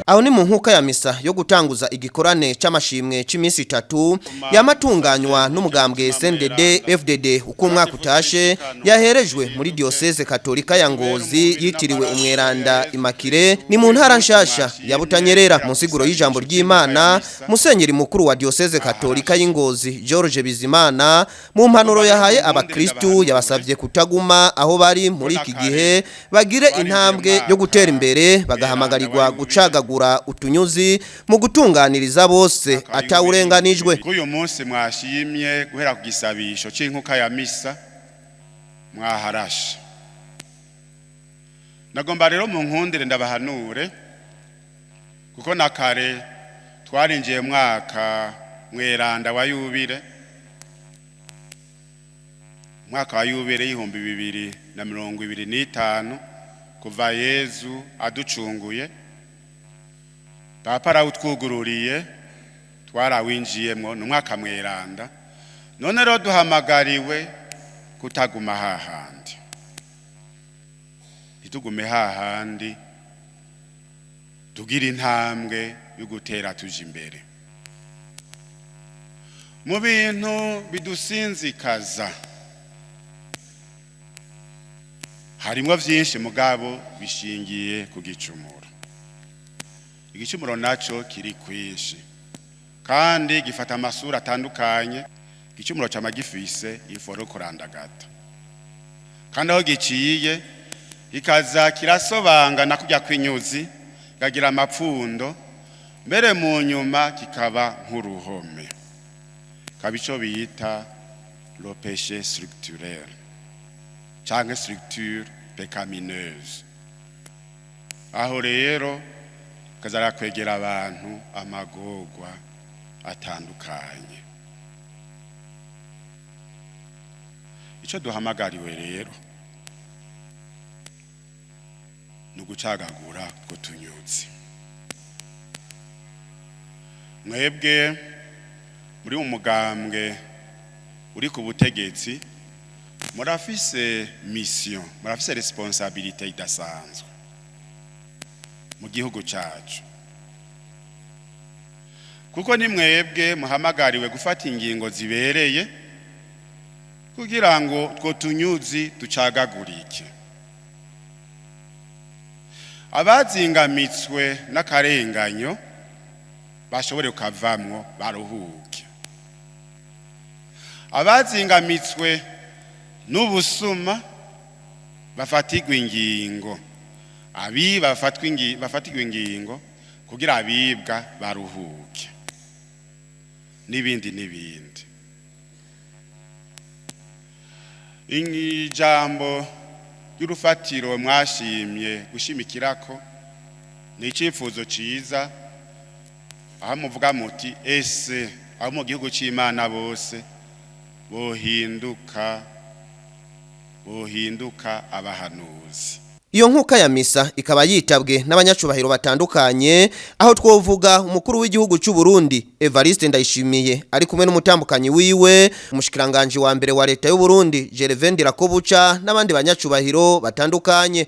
Aho ni mu nkuka ya misa yo gutanguza igikorane c'amashimwe c'imisi 3 yamatunganywa n'umugambwe CNDD FDD uko umwaka utashe, yaherejwe muri diocese katolika ya Ngozi yitiriwe umweranda Immaculée, ni mu ntara nshasha ya Butanyerera. Mu nsiguro y'ijambo ry'Imana, musenyeri mukuru wa diocese katolika y'Ingozi George Bizimana, mu mpanuro yahaye abakristu, yabasavye kutaguma aho bari muri iki gihe, bagire intambwe yo gutera imbere, bagahamagarirwa gucagagura utunyuzi mu gutunganiriza bose atawurenganijwe. Uyu munsi mwashimye guhera ku gisabisho c'inkuka ya misa mwaharashe. Nagomba rero mu nkundire ndabahanure, kuko na kare twarinjiye mwaka mweranda wa yubile, mwaka wa yubile y'2025, kuva Yezu aducunguye, Papa arawutwugururiye, twarawinjiyemwo, ni umwaka mweranda. None rero duhamagariwe kutaguma hahandi, ntitugume hahandi, tugira intambwe yo gutera tuja imbere. Mu bintu bidusinzikaza harimwo vyinshi, mugabo bishingiye ku gicumuro. Igicumuro naco kiri kwinshi kandi gifata amasura atandukanye. Igicumuro cama gifise iforo kurandagata, kandi aho giciye ikaza kirasobangana kurya kw'inyuzi, kagira amapfundo, mbere mu nyuma kikaba nk'uruhome, kaba ico bita le péché structurel canke structure pécamineuse. Aho rero kazara kwegera abantu amagorwa atandukanye. Ico duhamagariwe rero ni ugucagagura kutunyuzi. Mwebwe muri umugambwe uri ku butegetsi, murafise mission, murafise responsabilité idasanzwe mu gihugu cacu, kuko ni mwebwe muhamagariwe gufata ingingo zibereye kugira ngo two tunyuzi ducagagurike. Abazingamitswe n'akarenganyo bashobore kukavamwo baruhuke, abazingamitswe n'ubusuma bafatirwe ingingo, abiba bafatirwe ingingo kugira abibwa baruhuke, n'ibindi n'ibindi. Ijambo ry'urufatiro mwashimye gushimikirako ni icifuzo ciza, aho muvuga muti ese aho mu gihugu c'Imana bose bohinduka abahanuzi. Iyo nkuka ya misa ikaba yitabwe n'abanyacubahiro batandukanye, aho twovuga umukuru w'igihugu cy'u Burundi Evariste Ndayishimiye ari kumwe n'umutambukanyi wiwe, umushikiranganje wa mbere wa leta y'u Burundi Gervais Ndirakobuca, n'abandi banyacubahiro batandukanye.